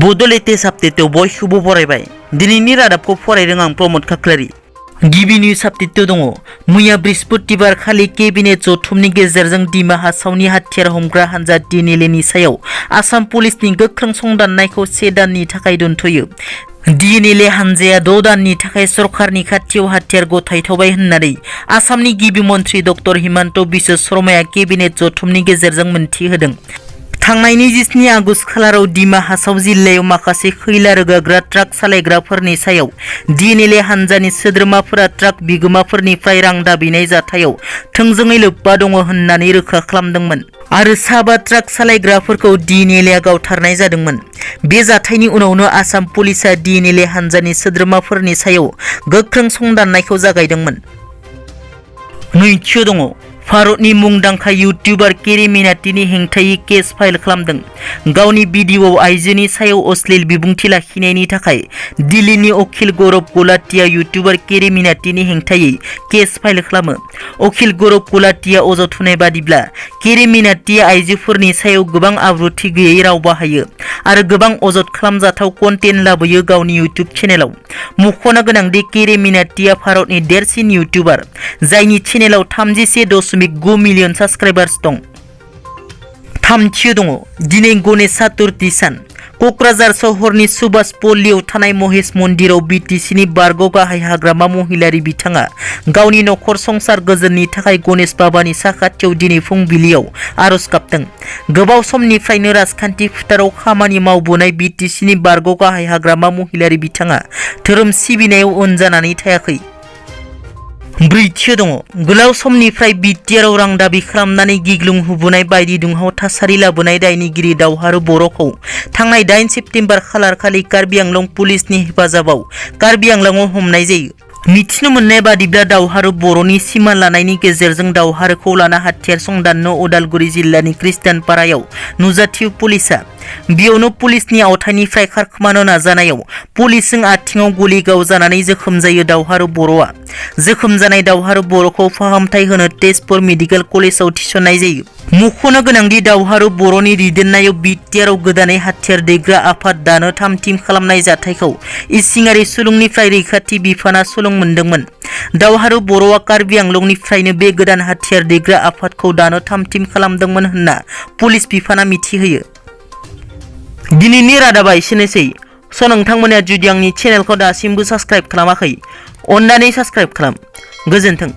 Bodo latest update बयखौबो बरायबाय दिनैनि रादाबखौ फरायदों आं प्रमोद खाख्लारि गिबि निउज आपडेट दङ मैया बृहस्पतिबार खालि केबिनेट जथुमनि गेजेरजों दिमा हासावनि हाथियार हमग्रा हानजा डिएनएलएनि सायाव आसाम पुलिसनि गोख्रों संदाननायखौ 7 दाननि थाखाय दोनथ'यो डिएनएलए हानजाया 6 दाननि थाखाय सरकारनि खाथियाव हाथियार गथायथावबाय होननानै आसामनि गिबि मन्थ्रि डक्टर हिमन्त बिश्व शर्माया केबिनेट जथुमनि गेजेरजों मोनथि होदों थांनाय 27 आगस्ट खालाराव दिमा हासाव जिल्लायाव माखासे खैला रोगाग्रा ट्राक सालायग्राफोरनि सायाव डिएनएलए हानजानि सोद्रोमाफोरा ट्राक बिगोमाफोरनिफ्राय रां दाबिनाय जाथायाव थोंजोङै लोब्बा दङ होननानै रोखा खालामदोंमोन आरो साबा ट्राक सालायग्राफोरखौ डिएनएलएआ गावथारनाय जादोंमोन बे जाथायनि उनावनो आसाम पुलिसआ डिएनएलए हानजानि सोद्रोमाफोरनि सायाव गोख्रों संदाननायखौ जागायदोंमोन नैथियाव दङ भारतनि मुंदांखा इउटिउबार केरी मिनाटीनि हेंथायै केस फाइल खालामदों गावनि भिडिअ'आव आइजोनि सायाव अश्लील बिबुंथि लाखिनायनि थाखाय दिल्लीनि अखिल गौरव गुलाटिया इउटिउबार केरी मिनाटीनि हेंथायै केस फाइल खालामो अखिल गौरव गुलाटिया अजद होनाय बादिब्ला केरी मिनाटीआ आइजोफोरनि सायाव गोबां आब्रुथि गैयै राव बाहायो आरो गोबां अजद खालामजाथाव कन्टेन्ट लाबोयो गावनि इउटिउब चेनेलाव मख'नो गोनांदि केरी मिनाटीआ भारतनि देरसिन इउटिउबार जायनि चेनेलाव 37.9 मिलियन साबस्क्राइबार्स दं थामथियाव दङ दिनै गणेश चतुर्थी सान क'क्राझार सहरनि सुभाष पल्लीयाव थानाय महेश मन्दिराव बिटिसिनि बारग' गाहाय हाग्रामा महिलारि बिथाङा गावनि नखर संसार गोजोननि थाखाय गणेश बाबानि साखाथियाव दिनै फुंबिलियाव आरज गाबदों गोबाव समनिफ्रायनो राजखान्थि फोथाराव खामानि मावबोनाय बिटिसिनि बारग' गाहाय हाग्रामा महिलारि बिथाङा धोरोम सिबिनायाव उन जानानै थायाखै ब्रैथियाव दङ गोलाव समनिफ्राय BTRआव रां दाबि खालामनानै गिग्लुंहोबोनाय बायदि दुंहाव थासारि लाबोनाय दायनिगिरि दावहारु बर'खौ थांनाय 8 सेप्तेम्बर खालारखालि कार्बि आंलं पुलिसनि हेफाजाबाव कार्बि आंलंआव हमनाय जायो मिथिनो मोननाय बादिब्ला दावहारु बर'नि सिमा लानायनि गेजेरजों दावहारुखौ लाना हाथियार संदाननो उदालगुरि जिल्लानि ख्रिस्टानपारायाव नुजाथियो पुलिसआ बेयावनो पुलिसनि आवथानिफ्राय खारखोमानो नाजानायाव पुलिसजों आथिङाव गुलि गावजानानै जोखोम जायो दावहारु बर'आ जोखोम जानाय दावहारु बर'खौ फाहामथाय होनो तेजपुर मेडिकेल कलेजाव थिसननाय जायो मख'नो गोनांदि दावहारु बर'नि दैदेननायाव BTRआव गोदानै हाथियार दैग्रा आफाद दानो थाम-थिम खालामनाय जाथायखौ इसिङारि सुलुंनिफ्राय रैखाथि बिफाना सुलुं मोनदोंमोन दावहारु बर'आ कार्बि आंलंनिफ्रायनो बे गोदान हाथियार दैग्रा आफादखौ दानो थाम-थिम खालामदोंमोन होनना पुलिस बिफाना मिथिहोयो दिनैनि रादाबा एसेनोसै नोंथांमोना जुदि आंनि चेनेलखौ दासिमबो साबस्क्राइब खालामाखै अन्नानै साबस्क्राइब खालाम गोजोन्थों।